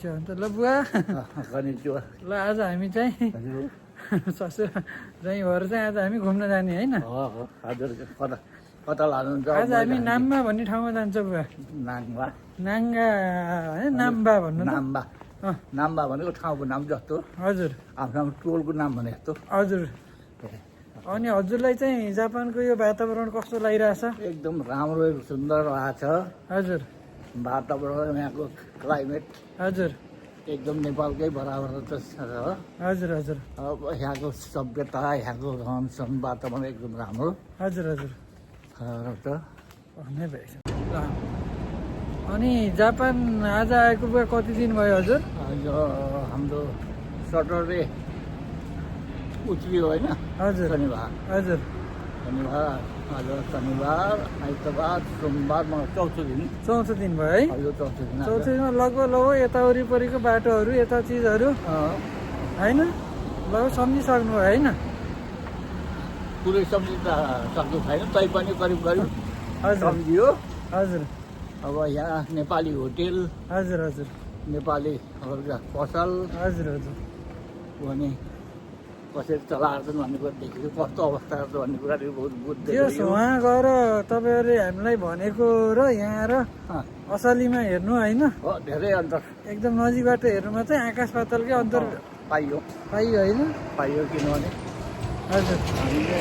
कनिचिवा अन्त ल बुवा ल आज हामी चाहिँ ससुर चाहिँ भएर चाहिँ आज हामी घुम्न जाने होइन कता लानुहुन्छ आज हामी नाम्बा भन्ने ठाउँमा जान्छ बुवा नाङ्गा नाङ्गा होइन नाम्बा भन्नु त नाम्बा नाम्बा भनेको ठाउँको नाम जस्तो हजुर आफ्नो आफ्नो टोलको नाम भने जस्तो हजुर अनि हजुरलाई चाहिँ जापानको यो वातावरण कस्तो लागिरहेछ एकदम राम्रो सुन्दर भएको छ हजुर वातावरण यहाँको क्लाइमेट हजुर एकदम नेपालकै बराबर त छ हजुर हजुर अब यहाँको सभ्यता यहाँको रहन सहन वातावरण एकदम राम्रो हजुर हजुर छ भन्ने भएछ ल अनि जापान आज आएको बुवा कति दिन भयो हजुर यो हाम्रो सटरडे उत्रियो होइन हजुर शनिबार हजुर शनिबार आज शनिबार आइतबार सोमबार चौथो दिन चौथो दिन भयो है यो चौथो दिन चौथो दिनमा लगभग यता वरिपरिको बाटोहरू यता चिजहरू होइन लगभग सम्झिसक्नु भयो होइन पुरै सम्झि त सक्नु छैन तैपनि करिब करिब हजुर सम्झियो हजुर अब यहाँ नेपाली होटेल हजुर हजुर नेपालीहरूका पसल हजुर हजुर भने कसरी चलाएछन् भन्ने कुरा देखेको कस्तो अवस्था छ भन्ने कुरा बहुत त्यो उहाँ गएर तपाईँहरूले हामीलाई भनेको र यहाँ र असलीमा हेर्नु होइन हो धेरै अन्तर एकदम नजिकबाट हेर्नुमा चाहिँ आकाश पातालकै अन्तर पाइयो होइन पाइयो किनभने हजुर हामीले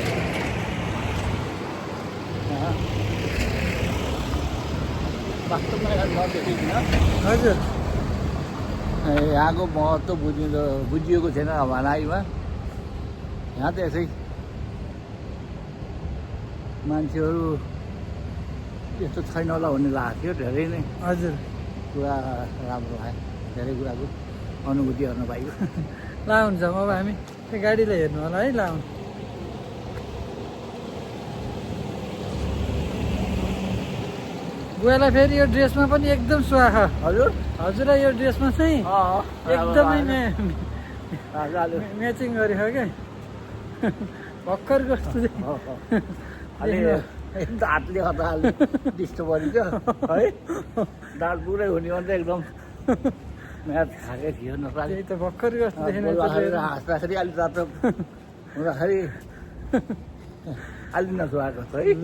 वास्तवमा नदेखिकन हजुर यहाँको महत्त्व बुझिएको छैन भनाइमा यहाँ त यसै मान्छेहरू त्यस्तो छैन होला भन्ने लाग्थ्यो धेरै नै हजुर कुरा राम्रो लाग्यो धेरै कुराको अनुभूति गर्न पाइयो ला हुन्छ अब हामी त्यो गाडीलाई हेर्नु होला है ला बुवालाई फेरि यो ड्रेसमा पनि एकदम सुहाखा हजुर हजुरलाई यो ड्रेसमा चाहिँ एकदमै अलि म्याचिङ गरेको क्या भर्खर कस्तो दाँतले गर्दा अलि डिस्टर्ब गरिन्छ है दाँत पुरै हुने भने त एकदम म्याच खाएकै थियो नपाले त्यही त भर्खर कस्तो देखिन हाँस्दाखेरि अलि रातो हुँदाखेरि अलि नसुहाएको छ है ल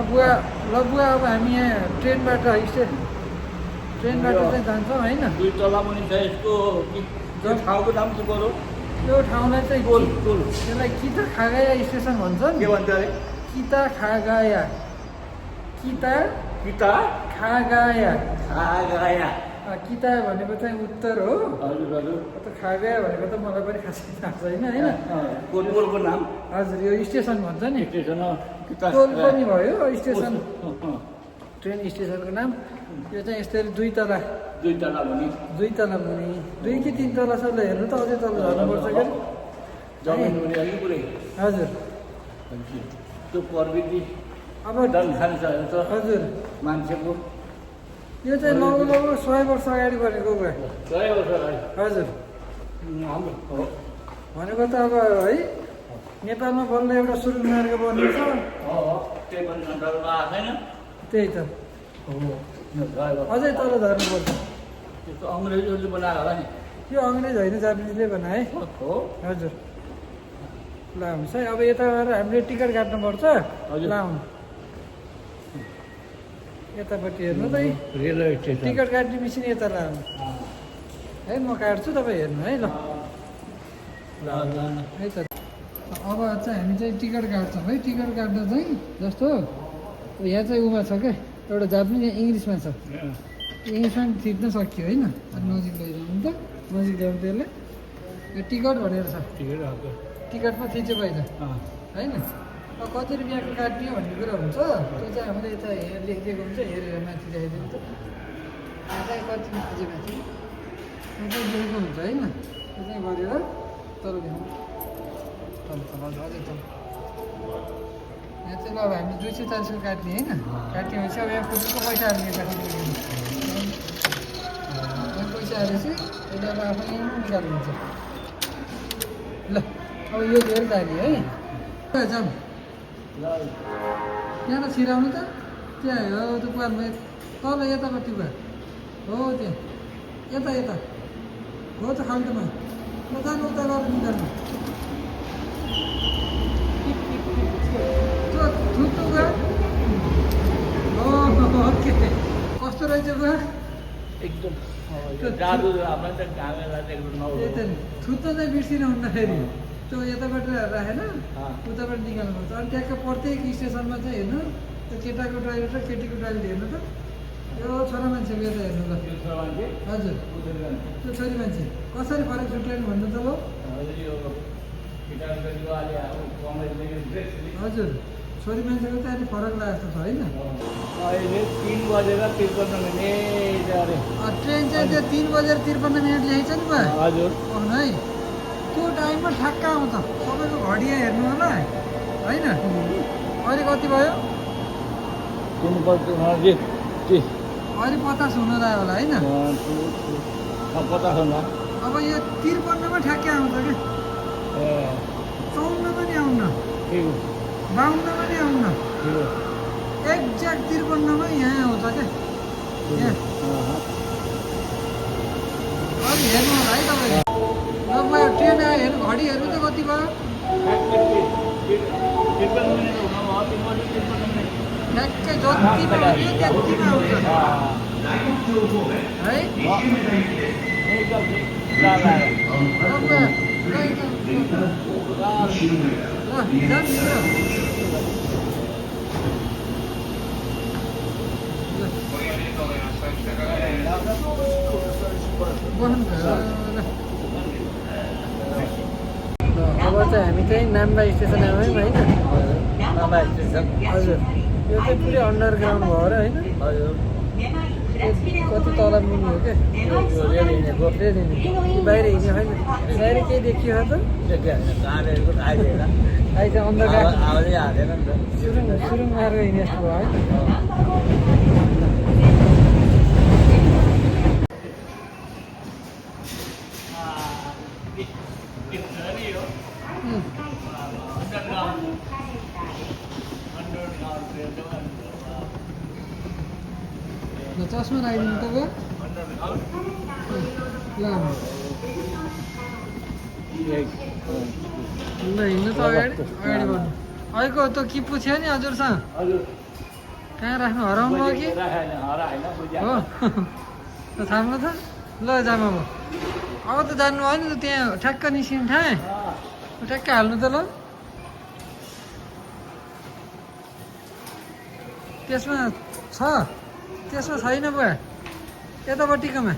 बुवा अब हामी यहाँ ट्रेनबाट चाहिँ जान्छौँ होइन दुई तला पनि छ यसको ठाउँको नाम के बोलो त्यो ठाउँलाई चाहिँ टोल त्यसलाई किता खागाया स्टेसन भन्छ नि के भन्छ अरे किता खागाया किता भनेको चाहिँ उत्तर हो हजुर हजुर खागाया भनेको त मलाई पनि खासै थाहा छैन होइन टोलको नाम हजुर यो स्टेसन भन्छ नि स्टेसन टोल पनि भयो स्टेसन ट्रेन स्टेसनको नाम यो चाहिँ यस्तरी दुई तला मुनि दुई कि तिन तला छ ल हेर्नु त अझै तल झर्नुपर्छ क्या जमिन मुनि अलि पुरै हजुर त्यो प्रविधि अब खान्छ हजुर मान्छेको यो चाहिँ लगभग 100 वर्ष अगाडि बनेको भयो 100 वर्ष अगाडि हजुर हाम्रो भनेको त अब है नेपालमा बल्ल एउटा सुरुङ मार्ग बनिन्छ त्यही त अझै तल झर्नुपर्छ त्यो अङ्ग्रेजहरूले बनाएको होला नि यो अङ्ग्रेज होइन जापानिजले बनाए हो हजुर ल हुन्छ है अब यता गएर हामीले टिकट काट्नुपर्छ ल यतापट्टि हेर्नु त रेलवे स्टेसन टिकट काट्ने मिसिन यता लानु है म काट्छु तपाईँ हेर्नु है ल है त अब चाहिँ हामी चाहिँ टिकट काट्छौँ है टिकट काट्दा चाहिँ जस्तो यहाँ चाहिँ उमा छ क्या एउटा जापानिज यहाँ इङ्ग्लिसमा छ इङ्ग्लिसमा पनि थिच्न सक्यो होइन नजिक लैजाउनु त नजिक ल्याउनु त्यसले यो टिकट भनेर छ टिकटमा थिच्यो पहिला होइन अब कति रुपियाँको काट्ने भन्ने कुरा हुन्छ त्यो चाहिँ हामीले यता लेखिदिएको हुन्छ हेरेर माथि ल्याइदिनु त यहाँ चाहिँ कति थिच्यो माथि यहाँ चाहिँ लेखेको हुन्छ होइन त्यो चाहिँ गरेर तल देखाउनु अझै तल यहाँ चाहिँ ल अब हामीले 240 काट्ने होइन काट्ने भनेपछि अब यहाँ पुगेको पैसा हाल्ने काटिदिनु पैसा हालेपछि यसले अब आफै निकाल्नुहुन्छ ल अब यो धेरै जाने है जाउँ त्यहाँ त छिराउनु त त्यहाँ हो त्यो पालमा तल यतापट्टि भयो हो त्यहाँ यता यता हो त खाल्टोमा उता उता गरेर निकाल्नु त्यो थुत्नु गयो ओके कस्तो रहेछ बुवा एकदम जादु हाम्रो त घामेलाई त एकदम त्यही त नि थुत्न चाहिँ बिर्सिनु हुन्न फेरि त्यो यताबाट राखेन उताबाट निकाल्नुपर्छ अनि ट्याक्क प्रत्येक स्टेसनमा चाहिँ हेर्नु त्यो केटाको टोइलेट र केटीको टोइलेट हेर्नु त यो छोरा मान्छेको यता हेर्नु ल हजुर त्यो छोरी मान्छे कसरी फरक छुट्याउनु भन्नु त हजुर छोरी मान्छेको चाहिँ अलिक फरक लागेको छ होइन अहिले 3:53 मिनेट अरे ट्रेन चाहिँ त्यो 3:53 लेखेको छ नि बा हजुर है त्यो टाइममा ठ्याक्क आउँछ तपाईँको घडिया हेर्नु होला होइन अहिले कति भयो अहिले 50 हुन लाग्यो होला होइन अब यो 53मा ठ्याक्कै आउँछ क्या 54मा नि आउन 52मा नि आउन एक्ज्याक्ट 53मा यहाँ आउँछ क्या यहाँ अलिक हेर्नु होला है तपाईँले अब ट्रेन आयो हेर्नु घडी हेर्नु त कति भयो ठ्याक्कै जतिमा आउँछ त्यतिमा आउँछ है अब चाहिँ हामी चाहिँ नाम्बा स्टेसन आयौँ है होइन नाम्बा स्टेसन हजुर यो चाहिँ पुरै अन्डरग्राउन्ड भयो र होइन हजुर कति तल मुनि हो क्या बाहिर हिँड्यो होइन बाहिर केही देखियो त अहिले चाहिँ अन्धकार सुरुङ मारेर हिँड्ने जस्तो भयो है ल चस्मा लगाइदिनु त भयो ल हिँड्नु त अगाडि बढ्नु अहिलेको त्यो किप्पु थियो नि हजुरसँग कहाँ राख्नु हराउनु भयो कि हो त थाम्नु त ल जाम अब त जानु भयो नि त त्यहाँ ठ्याक्क निस्किनु ठाएँ ठ्याक्क हाल्नु त ल त्यसमा छ त्यसमा छैन बुवा यतापट्टिकोमा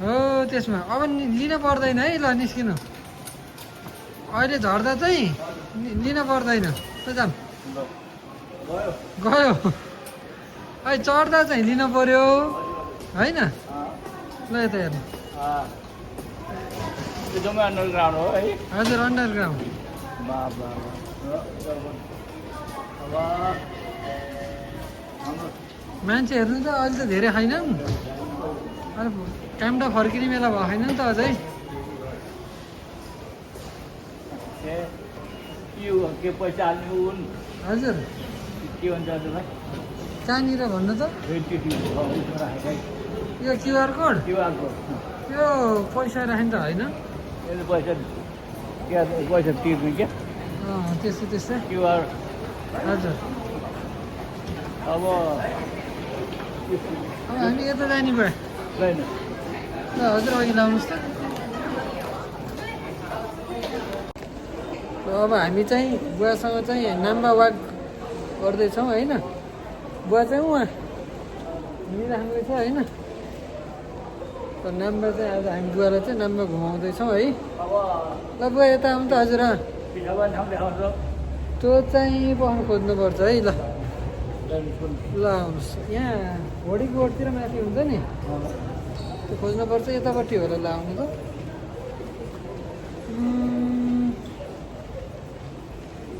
हो त्यसमा अब लिन पर्दैन है ल निस्किनु अहिले झर्दा चाहिँ लिन पर्दैन त जाम गयो अहिले चढ्दा चाहिँ लिन पर्यो होइन ल यता हेर्नु अन्डरग्राउन्ड हो है हजुर अन्डरग्राउन्ड मान्छे हेर्नु त अहिले त धेरै छैनन् अहिले कामटा फर्किने बेला भएको छैन नि त अझै के पैसा हाल्ने हुन् हजुर के भन्छ हजुरलाई कहाँनिर भन्नु त यो क्युआर कोड क्युआर कोड यो पैसा राख्ने त होइन यसले पैसा पैसा तिर्ने क्या त्यस्तै त्यस्तै क्युआर हजुर अब हामी यता जाने भयो छैन ल हजुर अघि लाउनुहोस् त अब हामी चाहिँ बुवासँग चाहिँ नाम्बा वाक गर्दैछौँ होइन बुवा चाहिँ उहाँ हिँडिराख्नु रहेछ होइन त नाम्बा चाहिँ आज हामी बुवालाई चाहिँ नाम्बा घुमाउँदैछौँ है ल बुवा यता आउनु त हजुर त्यो चाहिँ पखान खोज्नुपर्छ है ल ल आउनुहोस् यहाँ होडीको बोर्डतिर माथि हुन्छ नि त्यो खोज्नुपर्छ यतापट्टि होला ल आउनु त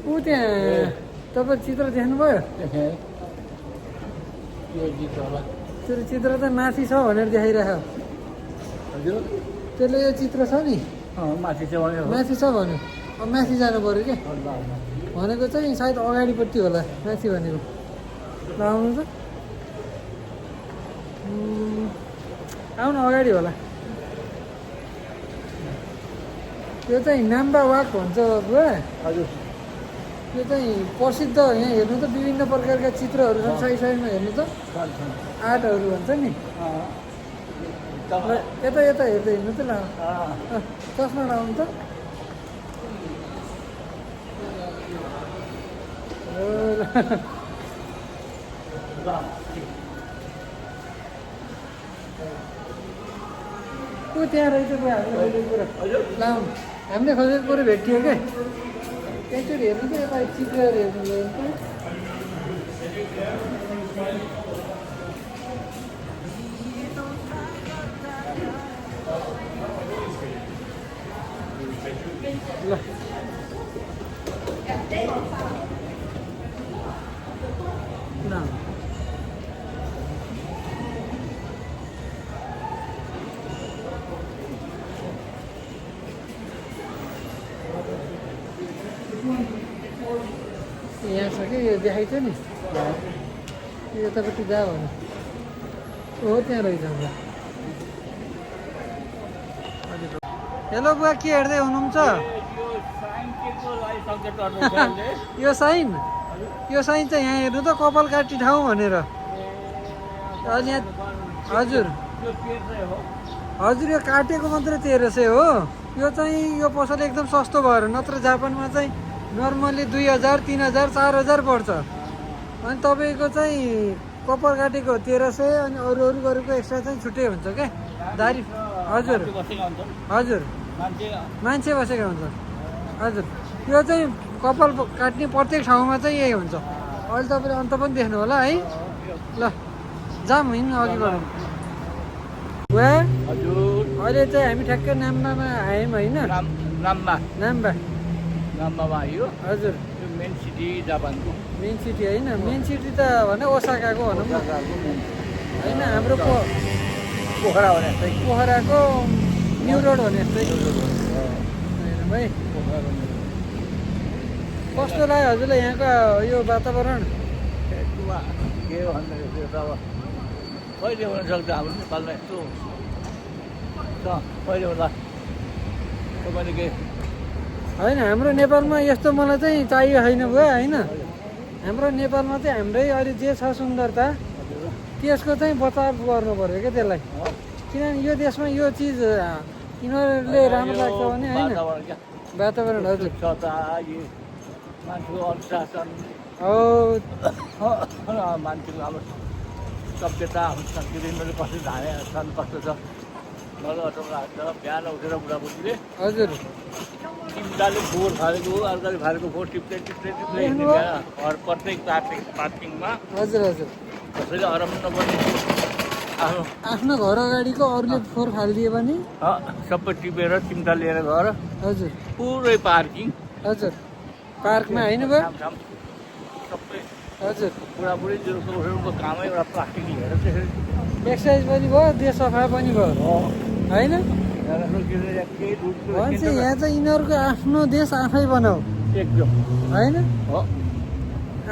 ऊ त्यहाँ तपाईँ चित्र देख्नुभयो त्यो चित्र त माथि छ भनेर देखाइरहेको हजुर त्यसले यो चित्र छ नि माथि छ माथि छ भन्यो अब माथि जानु पऱ्यो क्या भनेको चाहिँ सायद अगाडिपट्टि होला माथि भनेको ल आउनु त आउनु अगाडि होला त्यो चाहिँ नाम्बा वाक भन्छ बुवा हजुर त्यो चाहिँ प्रसिद्ध यहाँ हेर्नु त विभिन्न प्रकारका चित्रहरू छन् साइड साइडमा हेर्नु त आर्टहरू भन्छ नि यता यता हेर्दै हिँड्नु त ल चस्मा लगाउनु त को त्यहाँ रहेछ बुवा हामीले खोजेको कुरो लाउनु हामीले खोजेको कुरो भेटियो क्या एकचोटि हेर्नु त यता चित्रहरू हेर्नु गयो ल यहाँ छ कि यो देखाइछ नि यो यतापट्टि जा भन हो त्यहाँ रहेछ हाम्रो हेलो बुवा के हेर्दै हुनुहुन्छ यो साइन चाहिँ यहाँ हेर्नु त कपाल काटी ठाउँ भनेर अनि यहाँ हजुर हजुर यो काटेको मात्रै 1300 हो यो चाहिँ यो पसल एकदम सस्तो भएर नत्र जापानमा चाहिँ नर्मली 2000 3000 4000 पर्छ अनि तपाईँको चाहिँ कपाल काटेको 1300 अनि अरू गरेको एक्स्ट्रा चाहिँ छुट्टै हुन्छ क्या दारी हजुर हजुर मान्छे बसेको हुन्छ हजुर यो चाहिँ कपाल काट्ने प्रत्येक ठाउँमा चाहिँ यही हुन्छ अहिले तपाईँले अन्त पनि देख्नु होला है ल जाम हिँड्नु अघि बढौँ वा अहिले चाहिँ हामी ठ्याक्कै नाम्बामा आयौँ होइन नाम्बामा आयो हजुर यो मेन सिटी जापानको मेन सिटी होइन मेन सिटी त भने ओसाकाको भनौँ न होइन हाम्रो पोखरा भने जस्तै पोखराको न्यु रोड भने जस्तै भाइ कस्तो लाग्यो हजुरलाई यहाँको यो वातावरण के भन्दाखेरि त अब कहिले हुनसक्छ हाम्रो नेपालमा यस्तो कहिले होला तपाईँले के होइन हाम्रो नेपालमा यस्तो मलाई चाहिँ चाहियो छैन बुवा होइन हाम्रो नेपालमा चाहिँ हाम्रै अहिले जे छ सुन्दरता त्यसको चाहिँ बचाव गर्नु पऱ्यो क्या त्यसलाई किनभने यो देशमा यो चिज यिनीहरूले राम्रो लाग्छ भने होइन वातावरण हजुर मान्छेको अनुशासन हो मान्छेको अब सभ्यता हाम्रो संस्कृतिहरू कस्तो धाने छन् कस्तो छ मलाई अचम्म लाग्छ बिहान उठेर बुढाबुढीले हजुर चिम्टाले फोहोर फालेको अर्काले फालेको फोहोर टिप्दै हिँड्ने घर प्रत्येक पार्किङमा हजुर हजुर कसैले हराउनु नपर्ने आफ्नो घर अगाडिको अरूले फोहोर फालिदियो भने सबै टिपेर चिम्टा लिएर घर हजुर पुरै पार्किङ हजुर पार्कमा होइन भयो सबै हजुर बुढाबुढी उठेको कामै एउटा प्लास्टिक लिएर त्यसरी एक्सर्साइज पनि भयो देश सफा पनि भयो होइन केही भन्छ यहाँ चाहिँ यिनीहरूको आफ्नो देश आफै बनाऊ एकदम होइन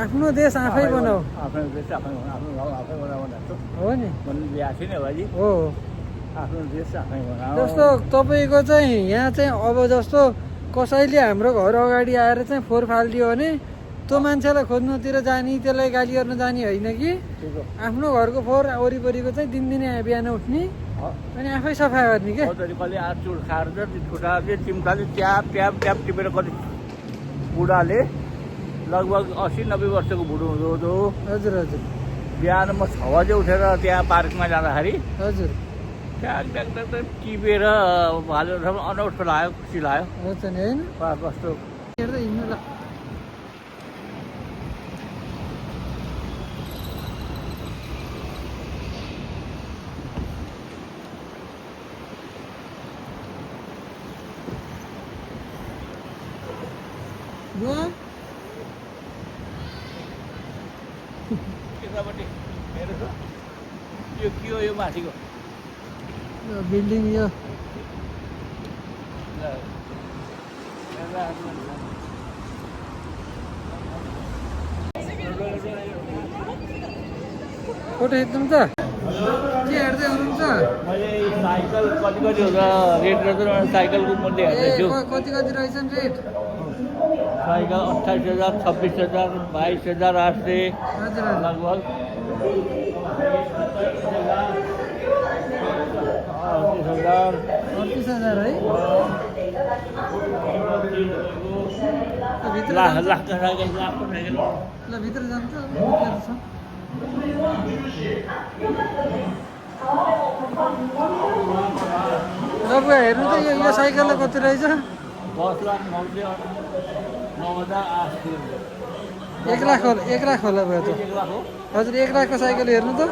आफ्नो देश आफै बनाऊ आफ्नो देश आफै आफ्नो गाउँ आफै बनाऊ भनेको हो नि भन्नु ल्याएको थिएन बाजी हो आफ्नो देश आफै बनाऊ जस्तो तपाईँको चाहिँ यहाँ चाहिँ अब जस्तो कसैले हाम्रो घर अगाडि आएर चाहिँ फोहोर फालिदियो भने त्यो मान्छेलाई खोज्नुतिर जाने त्यसलाई गाली गर्न जाने होइन कि आफ्नो घरको फोहोर वरिपरिको चाहिँ दिनदिनै बिहान उठ्ने अनि आफै सफा गर्ने क्या कसले आचुर खाएर खुट्टाले चिम्टाले ट्याप ट्याप ट्याप टिपेर कति बुढाले लगभग 80-90 वर्षको बुढो हुँदो हजुर हजुर बिहान म 6 बजे उठेर त्यहाँ पार्कमा जाँदाखेरि हजुर ट्याक ट्याक ट्याक टिपेर हालेर अनौठो लाग्यो खुसी लाग्यो हो त नि होइन कस्तो हेर्दै हिँड्नु ल यतापट्टि हेर्नु त यो के हो यो माथिको बिल्डिङ यो फोटो खिच्नु त के हेर्दै हुनुहुन्छ मैले साइकल कति कति हुन्छ रेट रहेछ साइकलको मूल्य हेर्दैछु कति कति रहेछन् रेट साइकल 28,000 26,000 22,800 हजुर लगभग 38,000 38,000 है भित्र लाखको साइकल ल भित्र जान्छ ल बुवा हेर्नु त यो साइकललाई कति रहेछ 10,90,9,800 1 लाख होला बुवा त 1 लाख हो हजुर 1 लाखको साइकल हेर्नु त 1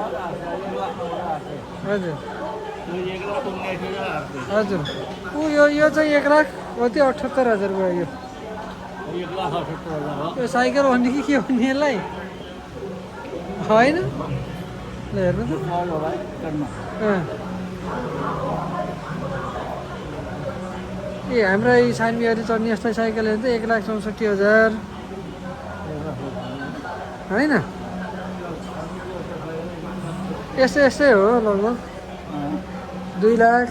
हजुर 1,19,800 हजुर यो चाहिँ 1 लाख हो त्यो 78,000 भयो यो 1,78,000 हो यो साइकल भन्ने कि के भन्ने यसलाई होइन ल हेर्नु त सहज होला है चढ्न ए हाम्रा यी सानवीहरू चढ्ने यस्तै साइकल हेर्नु त 1,64,000 होइन यस्तै हो लगभग 2 लाख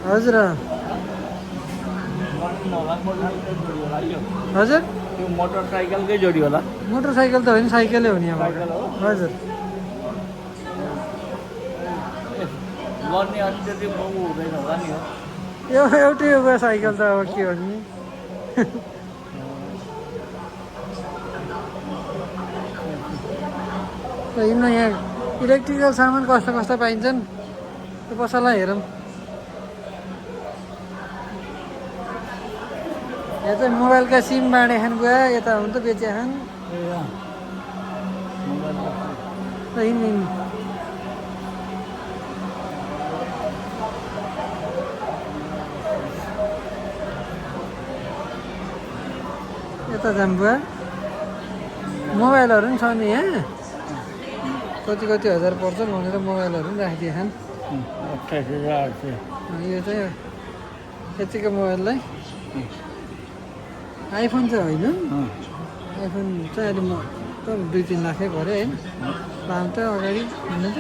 हजुर हजुर त्यो मोटरसाइकलकै जोडी होला मोटरसाइकल त होइन साइकलै हो नि अब साइकल हो हजुर गर्ने अनि त्यति महँगो हुँदैन होला नि हो एउटै हो साइकल त अब के भन्ने हिँड्न यहाँ इलेक्ट्रिकल सामान कस्तो कस्तो पाइन्छन् त्यो पसललाई हेरौँ यहाँ चाहिँ मोबाइलका सिम बाँडे खान गयो यता हुन त बेचे खान हिँड्नु यता जाऊँ बुवा मोबाइलहरू पनि छ नि यहाँ कति हजार पर्छ भनेर मोबाइलहरू पनि राखिदिए खान् 28,800 यो चाहिँ यतिको मोबाइललाई आइफोन चाहिँ होइन आइफोन चाहिँ अहिले म 2-3 लाखै पऱ्यो होइन दाम त अगाडि हुनु त